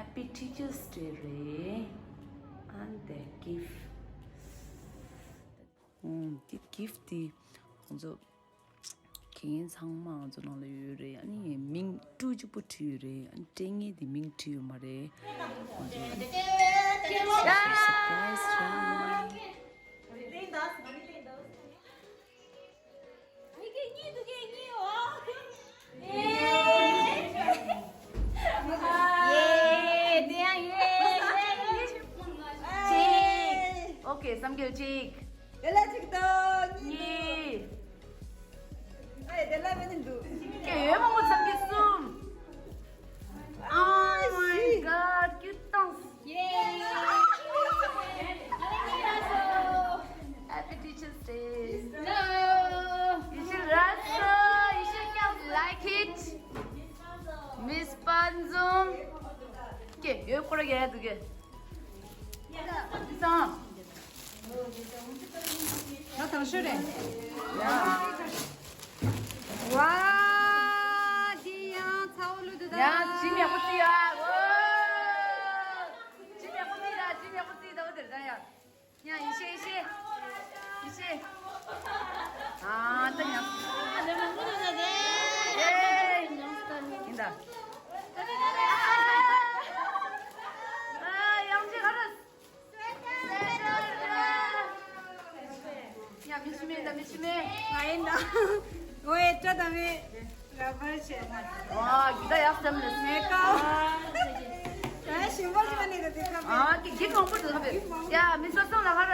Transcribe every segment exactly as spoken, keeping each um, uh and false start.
Happy Teachers Day རེད། And they give. ཨོ། འདི་gift དེ་ང་ཚོ་གན་ཚང་མ་ང་ཚོ་ནང་ལ་ཡོད་རེད། ཨ་ནི་མིང་ཀྲུའུ་གཅིག་པོ་བྲིས་ཡོད་རེད། ཨ་ནི་སྤྲད་མཁན་དེ་མིང་བྲིས་ཡོད་མ་རེད། ང་ཚོ་surprise རེད། ཨོ་ཁེ། བསམ་རྒྱུ་གཅིག་དེ་ལ་གཅིག་དང་གཉིས། གཉིས། ཨེ། དེ་ལ་མེད་ནི་འདུག་ཀྱེ། ཡོད་མང་པོ། བསམ་རྒྱུ་གསུམ། Oh my God, cute ཏང་། ཡེ། Happy Teachers Day. No. You should rush, sir. You should just like it. Miss Panzum. ཀྱེ། ཡོད་ཁོ་ར་ཡ་འདུག་གེ། ད་དང་ཤོས་རེད། ཝ། འདི་ཡང་ཚ་བོ་ལུ་འདུག་ད། ཡ། ཇི་མེད་པོ་ཙི་ཡ། ཝ། ཇི་མེད་པོ་ཙི་ད། ཇི་མེད་པོ་ཙི་ད། འོ་དེར་ད་ཡ། ཡ། ཡེ་ཤེས། ཡེ་ཤེས། ཡེ་ཤེས། ཨ། ད་ཉམས། ཨེ། ཡིན་ད། ཨ། ཡང་ཅི་ག་རེ། ཡ། མི་ཤི་མེད་ད། མི་ཤི་མེད། ང་ཡིན་ད། ཝེ། སྐྲ་དང་མི་ར་བར་བྱས་ན། ཨ། གི་ད་ཡག་སམ་ལེ། མེ་ཀ་ཨ། ཞིམ་པོ་ཞིག་ནི་ད་དེ་ཁ། ཨ། གི་གི་མང་པོ་འདུག་ཁ་བེ། ཡ། མི་ས་སང་ལ་ཧ་ར།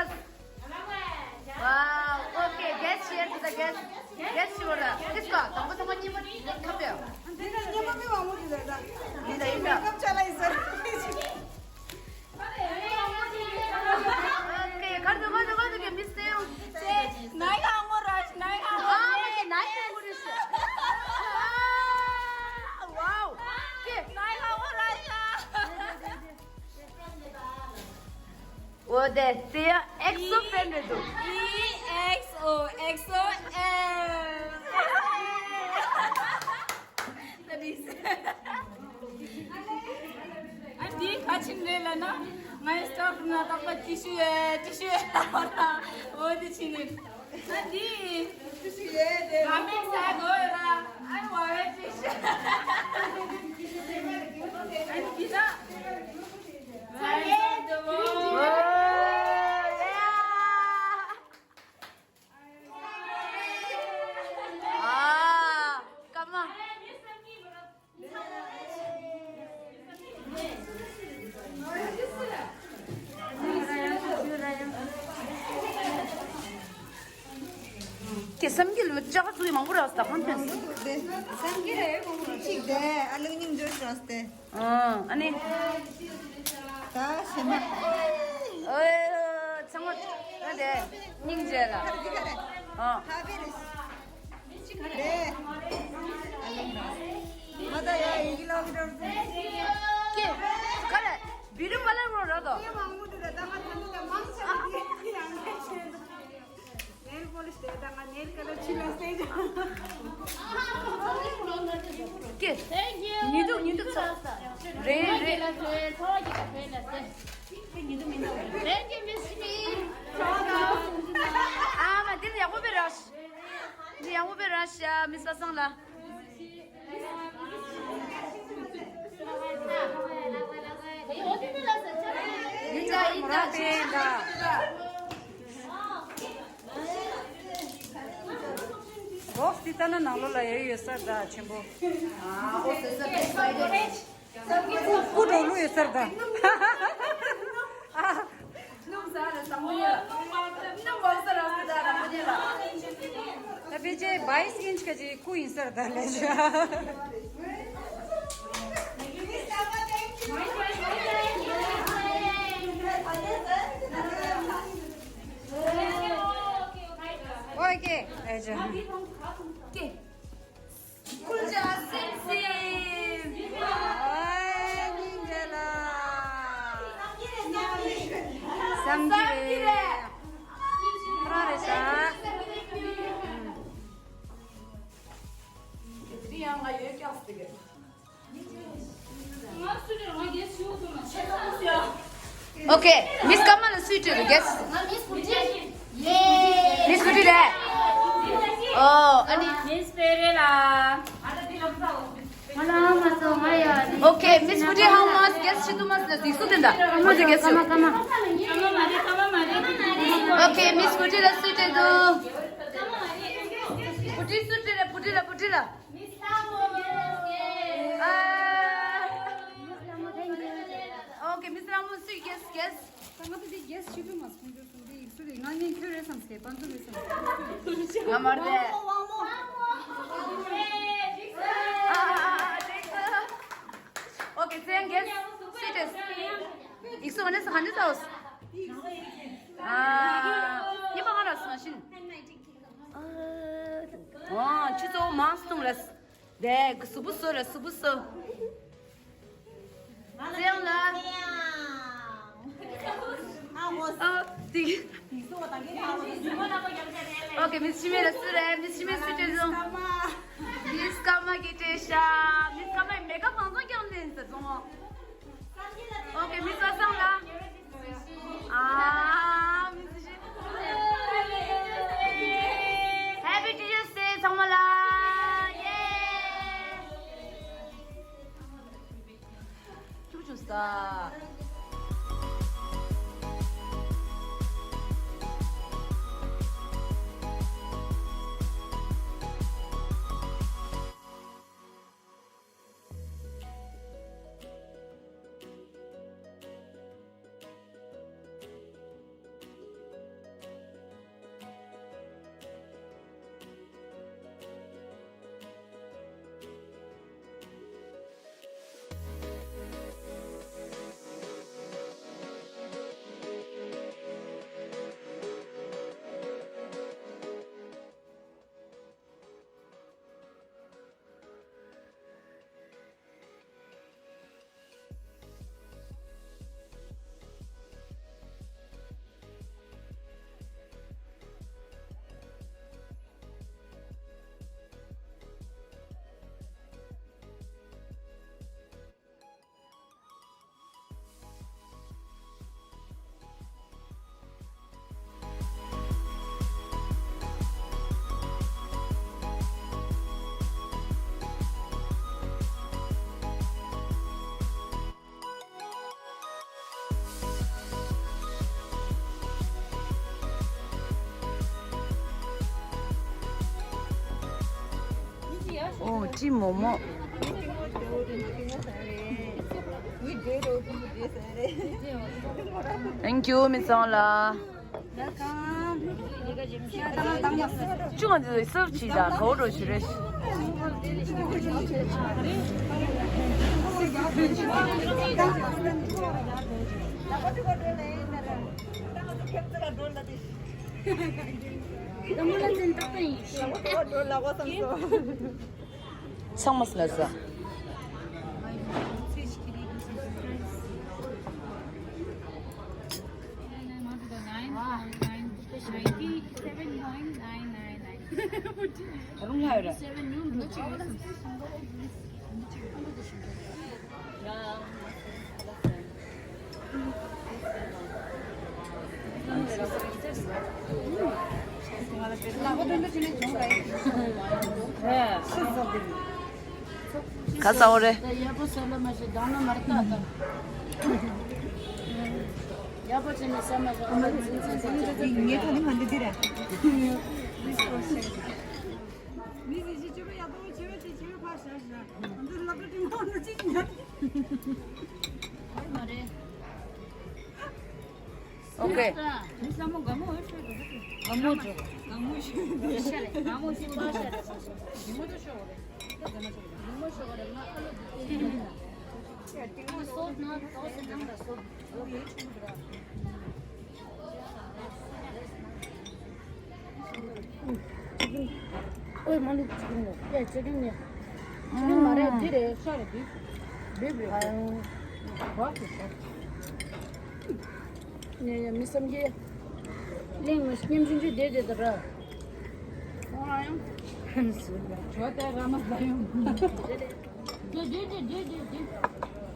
Wow, okay, guest here to the guest. Guest here. This one, དང་པོ་ཐོག་མ་གཉིས་པ་ཁ་བེ། འདི་ནི་གཉིས་པ་མི་མང་པོ་འདུག་ད། ཡིན་ད། ཡིན་ད། མེ་ཀ་ཨབ་བྱས་ལ་ཡིན་ཟེར། Okay, གར་དུ་གར་དུ་གར་དུ་གེ་མི་སེ་ཡོང་། ནའི་ཧང་མོ་ར་ཤི། ནའི་ཧང་མོ་ར་ཤི། ཨ་མ་གེ་ནའི་ཧང་མོ་ར་ཤི། Wow. གེ་ནའི་ཧང་མོ་ར་ཤི། འོ་དེ་དེ་ཡ་ཨེག་སོ་ཕེན་རེད་འདུག་ཨི་ཨེག་སོ། ཨེག་སོ་ཨེལ། ཨ། འདི་ག་ཕྱིན་རེད་ལབ་ན། ངའི་སི་ཊོབ་ན་རྟག་པར་ཏི་ཤུ་ཡོད། ཏི་ཤུ་ཡོད་ལབ་ན། འོ་དེ་ཕྱིན་རེད། ཨ། འདི་ཏི་ཤུ་ཡོད་དེ། ར་མེན་ཟ་དགོས་ཡོད་ར། ཨ། བ་བའི་ཏི་ཤུ། ཨ། འདི་ད། ཚ་ཡོད་དེ་བོ། ཨ། སྐར་མ། ཀྱེ། བསམ་རྒྱུ་ལ་ལྕགས་ཚུལ་མང་པོ་རག་ས་གང་ཐོན། བསམ་རྒྱུ་ལ་ཡོད་མང་པོ་རག་ཅིག་དེ་ཨ་ལུག་སྙིང་རྗེ་རག་སྟེ། ཨ་ནི། ད་ཞེ་མ། ཨོ། ཚང་མ། ཨ། དེ་སྙིང་རྗེ་ལ། ཨ། ཧ་བེ་རེ། རེད། ང་ད་ཡ་ཡི་གི་ལོག་གི་འགྲོ། ཀྱེ། ག་རེ། བི་རི་པ་ལར་རོ་ར་དོ། ངས་མང་པོ་འདུག་ད་ད་ང་ད་ད་མང་ཆེ་བ་དེ་ཡང་ངས་བྱས། ནེལ་པོ་ལིཤ་དེ་ད་ང་ནེལ་ཀ་ལར་ཕྱི་ལ་སེ་ཇ། ཀྱེ། Thank you. ཉི་གདུགས། ཉི་གདུགས་ཚ། རེད་རེད། Thank you, Miss Smith. ཨ་མ། འདི་ཡག་པོ་བེ་ར་ཤི། འདི་ཡག་པོ་བེ་ར་ཤི། མི་ས་སང་ལ། ཡིན་ད། ཡིན་ད། ཡིན་ད། སྦོག་སི་ལྟ་ན་ནང་ལོགས་ལ་ཡོད་ཡོད་ས་ད་ཆེན་པོ། ཨ། ཨོ་སེ་སེ་སེ་སེ། སྐུ་གྲོགས་ལུ་ཡོད་ས་ད། ཨ། སྣུམ་ཟ་རེད་བཟང་པོ་ཡོད། སྣུམ་བབས་ས་རག་ས་ད་རང་པོ་ཉེ་ལ། ད་ཕལ་ཆེར་བའི་སི་ཨིན་ཅི་ག་ཅིག་སྐུ་ཡིན་ས་རེད་ད་ལས་བྱ། ཨོ་ཀེ། ལས་བྱ། ཀེ། ཀུན་བྱ་སེམས་སེམས། ཨོ་སྙིང་རྗེ་ལ། བསམ་གྱི་རེད། ཁོ་རང་རེད་ཤག་དེ་རིང་ཡང་ང་ཡོད་ཀྱང་སྲིད་གི། ང་སུ་རེད་རང་ Okay, Miss Kama ལ་སུས་སྤྲད་རེད། Guess. Miss Kuti རེད། ཨོ། ཨ་ནི། Miss Perela. Okay, Miss Kuti, how much? Guess བྱེད་ཐུབ་མ་སོང་ན་ཡིག་གཟུགས་དེ་འདྲ། མོ་ཚོས་guess བྱེད། Okay, Miss Kuti ལ་སུས་སྤྲད་འདུག Kuti སུས་སྤྲད་རེད། Kuti ལ། Kuti ལ། Okay, Miss Ramu, སུས་guess, guess. ད་ང་ཚོ་འདི་guess བྱེད་ཐུབ་མ་སོང་། ཁོང་ཚོས་གསུངས་འདི་ཡིག་གཟུགས་རེད། ང་ངས་ཁྱོད་རེད་བསམ་སྐད་པ་ཚོ་རེད་བསམ། ང་མ་རེད། Okay, then guess. སུས་སྤྲད། ཡིག་གཟུགས་ག་ནས་ག་ནས་ཟ་འོས། ཨ། ཉི་མ་ང་ར་སོང་ཤིན། ཨ། ཆུ་ཚོད་མང་སྟོང་རེད། དེ་གཟུགས་པོ་སོ་རེད། གཟུགས་པོ་སོ། ཙེང་ལ། ཨ། དེ། Okay, Miss Shime ལ་སུ་རེད། Miss Shime སུས་སྤྲད་སོང་། Miss Kama གིས་སྤྲད་ཤག Miss Kama ཡི་makeup གང་ཚང་ཀྱང་ལེན་ཟེར་སོང་། Okay, Miss Vasang ལ། ཨ། Miss Shime། Happy Teachers' Day ཚང་མ་ལ། Yay! ཁྱུག་ཁྱུག་ས། ཨོ། ཀྲི་མོག་མོག Thank you, མི་ཚང་ལ། Welcome. ཅུང་ང་འདི་སབ་ཅིག་དང་གའོ་རོ་ཞུ་རེ། ཚང་མ་སླེབས་སོང་། ག་ས་འོ་རེད། ཡག་པོ་ཟ་ལ་མ་ཤེས། དང་ན་མར་ལྟ་དང་། ཡག་པོ་བྱས་ནས་ཟ་མ་ཤེས། ངའི་ཐོག་ནས་མ་འདི་འདི་རེད། མི་ཟིག་ཅི་ཅི་བ་ཡག་པོ་བྱེད་པ་ཅི་བྱེད་པ་ཕར་བཞག་བཞག་ང་ཚོ་ལབ་ར་ཏི་མོ་ནུ་ཅི་ཉན། ཨོ་ཀེ། མི་ས་མོ་དགའ་མོ་འོས་ཤོད་འགྲོ་གི། དགའ་མོ་འགྲོ། དགའ་མོ་ཤོད་འདི་ཤ་རེད། དགའ་མོ་ཤོད་པ་ཤ་རེད། ལི་མོ་ཏོ་ཤོག་རེད། ལི་མོ་ཤོག་རེད། ང་ཨ་ལོ་འདི་ཏི་ཡིན་ན། ཏི་མོ་སོབ་ན་ཏོག་སེ་ནང་ལ་སོབ། ཨོ་ཡེ་ཆུང་དུ་ར། ཨོ་མ་ལུག་ཅིག་ཡིན་ནོ། ཡ་ཅི་རིང་ནི། ཅི་རིང་མ་རེད། འདི་རེད། ཤ་རེད་འདི། འདི་རེད། ཨ་ཡང་། བག་གི་ཤ། ནས་ཡ་མི་བསམ་གྱི། གླིང་མི་སྙེམ་ཆུང་ཆུང་བསྡད་བསྡད་དུ་ར། ཨོ་ཨ་ཡང་། ཇོ་ཏེ་ར་མ་ཟ་ཡོང་། འདི་འདི་འདི་འདི་འདི་འདི།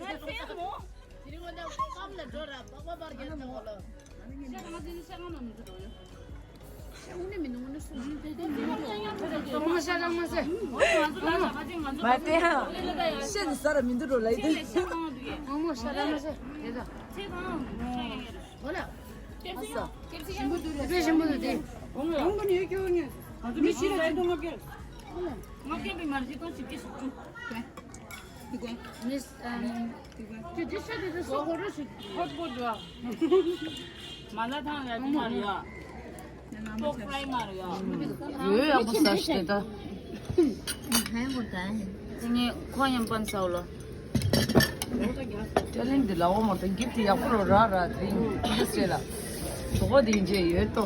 དེ་རིང་ང་ཚོ་སྐམ་ལ་འགྲོ་ར་པགས་པ་པར་རྒྱབ་ནས་འོ་ལ། མ་དེ་ཧ། ཤེས་ནི་ས་ར་མི་འདུག་རོ་ལ་ཡི་དེ། མ་མོ་ཤ་ར་མ་ཤ་དེ་ད། ཨ་ས། དེ་ཞིམ་པོ་འདུག་དེ། ང་ཚོ་མི་ཤི་ར་ཆེ་དུ་ང་སྐྱེ། ང་སྐྱེ་བའི་མ་རེད་ཅི་ཐོང་ཅི་སྐྱེ་སུ་ཅུ། མིས་ཨམ། ཧོཊ་པོཊ་ཡོད། མ་ལ་ཐང་ཡ་ཅི་མ་རེད་ཡ། པོག་ཧྥ་རའི་མ་རེད་ཡ། ཡོད་ཡག་པོ་ཟ་ཤི་དེ་ད། དེ་ནས་ཁོ་ཡང་པན་སའོ་ལོ། ཏེ་ལིང་འདི་ལ་འོ་མ་དང་གིབ་ཏི་ཡག་པོ་རོ་ར་ར་དེ་རིང་འདི་སེ་ལ། གྲོགས་པོ་དེ་འཇེ་ཡོད་ཏོ།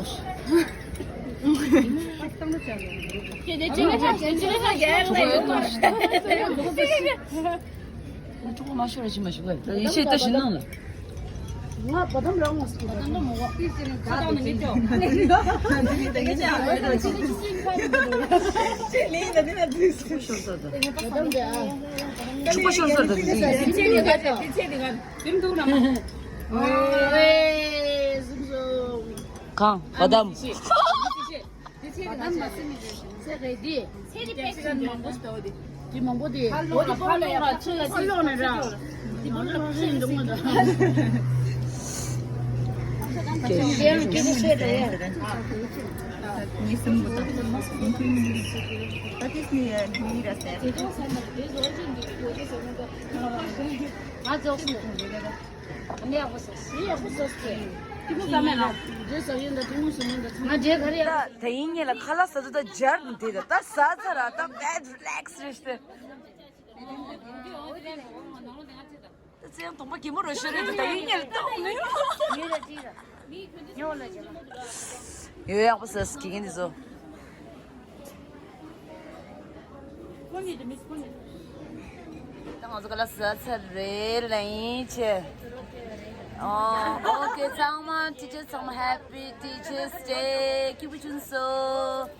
ཁྱེད་དེ་ཅི་ལ་ཅི་ལ་ཅི་ལ་ཡ་ལ་ཡོད་ཏོ། ཁོ་ཆོག་མ་ཤོར་ཞིག་མ་ཤོར་བས། ཡེ་ཤེས་ལྟ་ཞིག་གནང་ལ། ང་བ་དམ་རང་ངོ་སུ་བ་དམ་མོ་བ། ཁ་དང་ནི་ཅོ། ཁ་དང་ནི་ཅོ། ཆུ་ལེན་ད་ནི་ན་དུས་སུ། ཤོར་ས་ད། བ་དམ་དེ་ཨ། ཆུ་པ་ཤོར་ས་ད་དུས། ཆེ་ནི་ག་ཆེ་ཆེ་ནི་ག། དེམ་འདུག་ན་མ། ཨེ་ཟུམ་ཟུམ། གང་བ་དམ། ཨ་ནི་ཆེ། ཆེ་ཆེ། དེ་ཚེ་རིང་ང་ཚེ་རིང་ཚེ་རེད་དེ། ཚེ་རིང་པེ་ཅིག་མང་པོ་ཞིག་འདུག་དེ། དེ་མང་པོ་དེ། ཧ་ལོ་ཧ་ལོ་ཧ་ལོ་ཧ་ལོ་ནས་ར། དེ་མང་པོ་ཞིག་འདུག་མ་འདུག་དེ་ཡང་སྐྱིད་པོ་བཤད་དྲ་ཡ། ངས་སེམས་པ་ད་ད་དེ་སི་ནི་མི་ར་སེ། ང་རྫོགས་སོང་། ཨ་ནི་ཡག་པོ་ཟེར། ཞེས་ཡག་པོ་ཟེར་ཟེར། ཏི་མོ་ཟ་མེད་ལ། འདྲེ་ཟ་ཡོད་འདྲ་ཏི་མོ་ཟ་མེད་འདྲ་ཚང་མ། ང་འདྲེ་ག་རེ་ཡ། ད་དེ་ཡིན་ངེས་ལ་ཁ་ལག་ཟ་དུས་ད་འབྱར་འདི་ད་ད་ཟ་ཚར་ར་ད་བེད་རི་ལེགས་རེད་ཤི། ད་ཚེ་ཡང་གདོང་པ་གད་མོ་རོ་ཤོར་རེད་ད་ཡིན་ངེས་ལ་ཏོག་ནི། ཡོད་ལ་ཅི་ལ། ཡོད་ཡག་པོ་ཟེར་ཟེར་གི་ཡིན་འདི་ཚོ། ད་ང་ཚོ་ག་ལ་ཟ་ཚར་རེད་ལ་ཡིན་ཆེ། ཨོ། ཨོ་ཀེ། ཚང་མ་ཊི་ཅར་ཚང་མ་Happy Teachers Day སྐྱིད་པོ་བྱུང་སོང་།